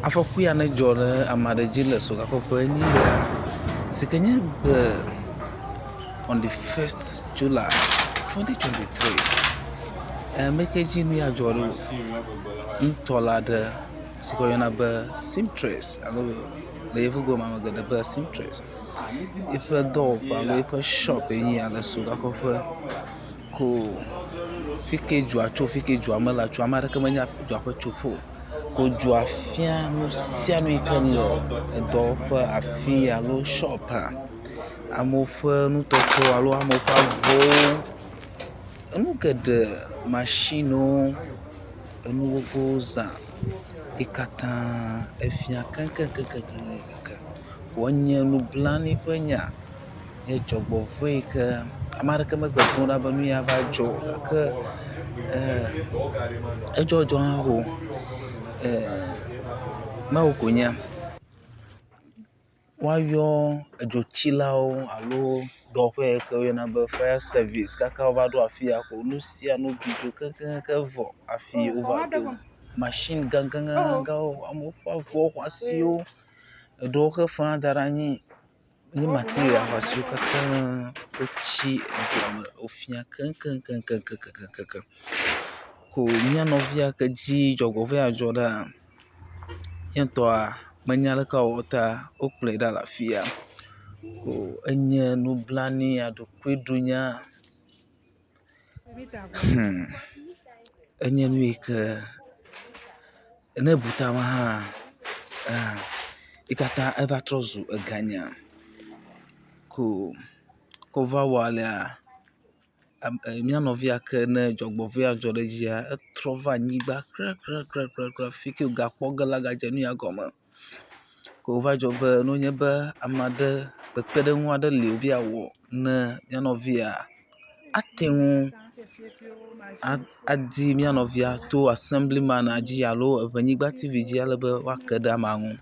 Afɔku ya ne dzɔ ɖe ame aɖe dzi le Soga-koƒe enye ya si ke nye be on the 1st July 2023. Ame ke dzi nu ya dzɔ ɖo, nutɔla aɖe si ke woyɔna be simtres alo le yevugbe me ame geɖe be simtres eƒe dɔwɔƒe alo eƒe shɔp enye ya le Soga-koƒe ko fi ke dzoa tso fi ke dzoa mele tso ame aɖeke menya dzoa ƒe tsoƒe o. Ko dzoa fia nu sia nu yi ke le edɔwɔƒe afi alo shɔpa. Amewo ƒe nutɔtɔ alo amewo ƒe avɔwo, enu geɖe, masiniwo, enu gbogbowo za yi katã efia keŋkeŋkeŋkeŋkeŋ. Wònye nublanui ƒe nya nye dzɔgbevɔ̃e yi ke ame aɖeke megbe dom ɖa be nu ya va dzɔ o gake edzɔdzɔ hã xoxo. Mawu koe nya. Woayɔ edzotsilawo alo dɔwɔƒe yi ke woyɔna be fire service kaka wova ɖo afi ya ko nu sia nu bi dzo keŋkeŋkeŋ vɔ hafi wova ɖo. Masini gãgãgãgãwo, amewo ƒe avɔ xɔasiwo, eɖewo xe fã da ɖe anyi. Nu material xɔasiwo katã wotsi dzoa me wofia keŋkeŋkeŋkeŋkeŋ. Ko mía nɔvi ya ke dzi dzɔgbevɔ̃e ya dzɔ ɖea, ye ŋutɔa menya leke woawɔ o ta wokplɔe ɖa le afi ya. Ko enye nublanui aɖukluiɖunya. Enye nu yi ke ne ebu tame hã yi katã eva trɔ zu eganya ko ke wova wɔ alea, mía nɔvi ya ke ne dzɔgbevɔ̃ea dzɔ ɖe edzia, etrɔ va anyigba krakrakrakra fi ke wògakpɔ ge le agadze nu ya gɔme. Ko wòva dzɔ be ne wònye be ame aɖe, kpekpeɖeŋu aɖe li wòbe yeawɔ ne mía nɔvi ya, ate ŋu adi mía nɔvia to assemblyman dzi alo Eʋenyigba TV dzi ale be woake ɖe amea ŋu.